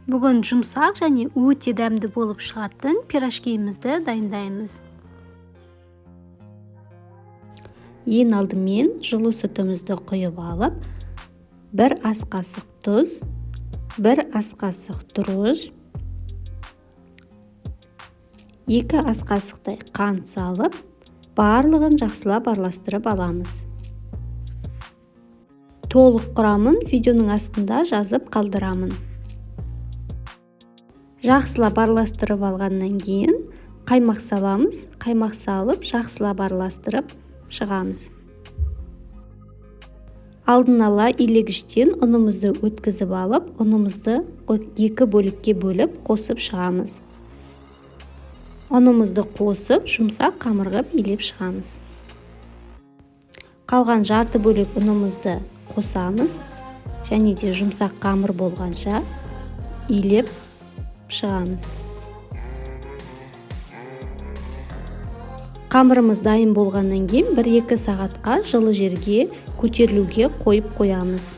Бүгін жұмсақ және өте дәмді болып шығатын пирожкиімізді дайындаймыз. Ең алдымен жылы сүтімізді құйып алып, 1 ас қасық тұз, 1 ас қасық дрожж, 2 ас қасықтай қант салып, барлығын жақсылап араластырып аламыз. Толық құрамын видеоның астында жазып қалдырамын. Жақсылап араластырып алғаннан кейін қаймақ саламыз. Қаймақ салып, жақсылап араластырып шығамыз. Алдын ала илегіштен ұнымызды өткізіп алып, ұнымызды 2 бөлікке бөліп қосып шығамыз. Ұнымызды қосып, жұмсақ қамыр қып илеп шығамыз. Қалған жарты бөлік ұнымызды қосамыз және де жұмсақ қамыр болғанша илеп шығамыз. Қамырымыз дайын болғаннан кейін 1-2 сағатқа жылы жерге көтерілуге қойып қоямыз.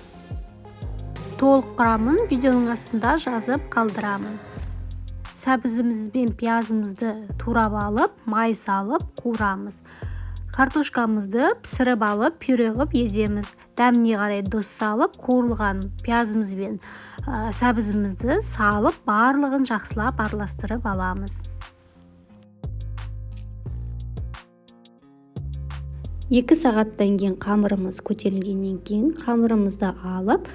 Толық құрамын видеоның астында жазып қалдырамын. Сәбізіміз бен пиязымызды турап алып, май салып қуырамыз. Картошкамызды пісіріп алып, пюре қылып еземіз. Дәміне қарай тұз салып, қуырылған пиязымыз бен сәбізімізді салып, барлығын жақсылап араластырып аламыз. 2 сағаттан кейін қамырымыз көтерілгеннен кейін қамырымызды алып,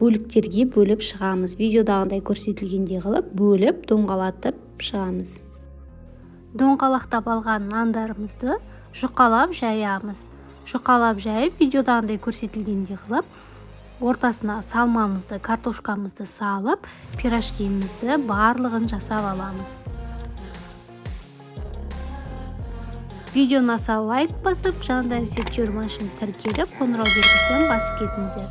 бөліктерге бөліп шығамыз. Видеодағыдай көрсетілгендей қылып бөліп, доңғалатып шығамыз. Доңғалақтап алған нандарымызды жұқалап жаямыз. Жұқалап жайып, видеодағыдай көрсетілгендей қылып, ортасына салмамызды, картошкамызды салып, пирожкиімізді барлығын жасап аламыз. Видеоны аса лайк басып, жаңадан рецепт жиырма үшін тіркеліп, қоңырау белгісін басып кетіңіздер.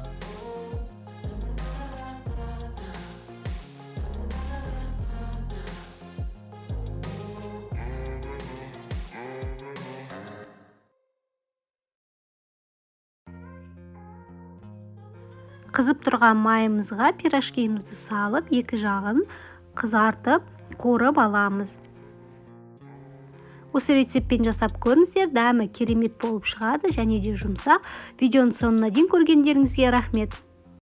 Қызып тұрған майымызға пирожкиімізді салып, екі жағын қызартып, қуырып аламыз. Осы рецептпен жасап көріңіздер, дәмі керемет болып шығады және де жұмсақ. Видеоның соңына дейін көргендеріңізге рахмет.